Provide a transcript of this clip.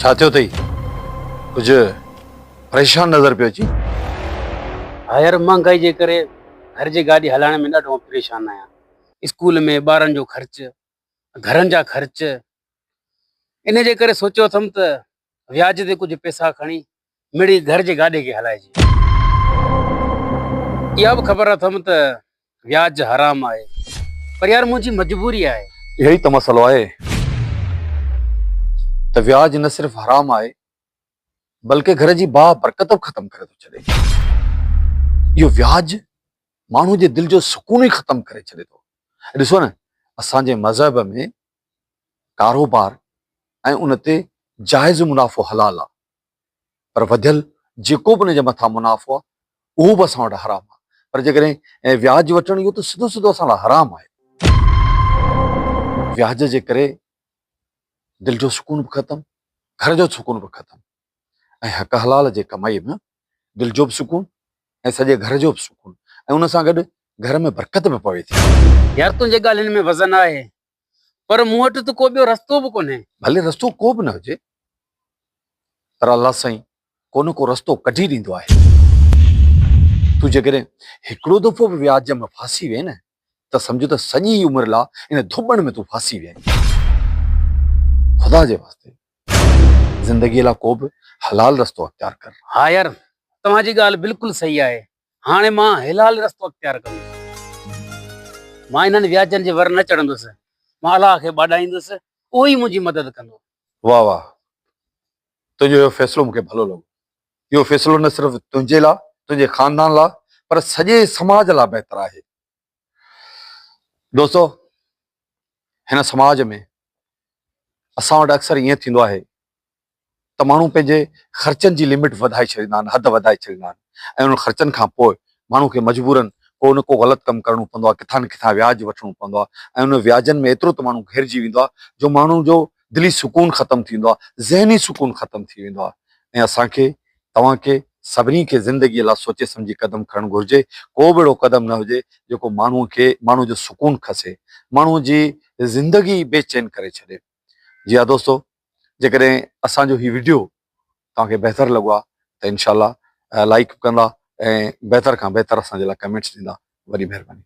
ڇا ٿيو اٿئي؟ ڪجهه پريشان نظر پيو اچين. ها يار مهانگائي جي ڪري گهر جي گاڏي هلائڻ ۾ ڏاڍو پريشان آهيان. اسڪول ۾ ٻارن جو خرچ، گهرن جا خرچ، ان جي ڪري سوچيو اٿم ته وياج تي ڪجهه پئسا کڻي مڙئي گهر جي گاڏي کي هلائجي. اها به خبر اٿم ته وياج حرام آهي پر يار منهنجي مجبوري آهي. اهو ئي ته مسئلو آهي ته وياج نه صرف حرام آهي بلڪه گهر جي باهه برڪت به ختم ڪري ٿو ڇڏي. اهو وياج ماڻهو جي دل جو سڪون ئي ختم ڪري ڇڏي ٿو. ڏسو نه اسان جي مذهب ۾ ڪاروبار ۽ ان تي جائز منافعو حلال آهي پر وڌيل جيڪو به ان جي مٿان منافعو آهي اهو به اسان وٽ حرام آهي پر جيڪڏهن وياج وٺڻ اهو ته سڌو سڌو اسان لاء حرام آهي. وياج جي ڪري دل جو سڪون به ختم، گهر جو سڪون به ختم ۽ حق حلال جي ڪمائي ۾ دل جو به سڪون ۽ سڄي گهر جو به سڪون ۽ ان سان گڏ گهر ۾ برڪت به پوي ٿي. يار تنهنجي ڳالهين ۾ وزن آهي پر مون وٽ ته ڪو ٻيو رستو به ڪونهي. ڀلي رستو ڪو به نه هجي پر الله سائين ڪو نه ڪو رستو ڪڍي ڏيندو آهي. تون جيڪڏهن هڪڙو دفعو به وياج ۾ ڦاسي وئين نه ته سمجهه ته سڄي عمر لا ان ڌوٻڻ ۾ تون ڦاسي وئين. خدا جي واسطي زندگيء لا ڪو به حلال رستو اختيار ڪر. ها يار توهان جي ڳالهه بلڪل صحيح آهي. هاڻي مان حلال رستو اختيار ڪندس. مان انهن وياجن جي ور نه چڙهندس. مان الله کي ٻاڏائيندس، اهو ئي منهنجي مدد ڪندو. واه واه تنهنجو اهو فيصلو مون کي ڀلو لڳو. اهو فيصلو نه صرف تنهنجي لا، تنهنجي خاندان لا پر سڄي سماج لا بهتر آهي. دوستو هن سماج ۾ اسان وٽ اڪثر ائين ٿيندو آهي ته ماڻهو پنهنجي خرچن جي لمٽ وڌائي ڇڏيندا آهن، حد وڌائي ڇڏيندا آهن ۽ انهن خرچن کان پوء ماڻهو کي مجبورن ڪو نه ڪو غلط ڪم ڪرڻو پوندو آهي، ڪٿان نه ڪٿان وياج وٺڻو پوندو آهي ۽ انهن وياجن ۾ ايترو ته ماڻهو گهيرجي ويندو آهي جو ماڻهو جو دلي سڪون ختم ٿي ويندو آهي، ذهني سڪون ختم ٿي ويندو آهي ۽ اسان کي، توهان کي، سڀني کي زندگيء لاء سوچي سمجهي قدم کڻڻ گهرجي، ڪو به اهڙو قدم نه هجي جيڪو ماڻهو کي، ماڻهو جو سڪون کسي، ماڻهو جي زندگي بي چين ڪري ڇڏي. جي ها دوستو جيڪڏهن اسان جو هي وڊيو توهان کي بهتر لڳو آهي ته انشاء الله لائيڪ به ڪندا ۽ بهتر کان بهتر اسان جي لاء ڪمينٽس ڏيندا وڏي مهرباني.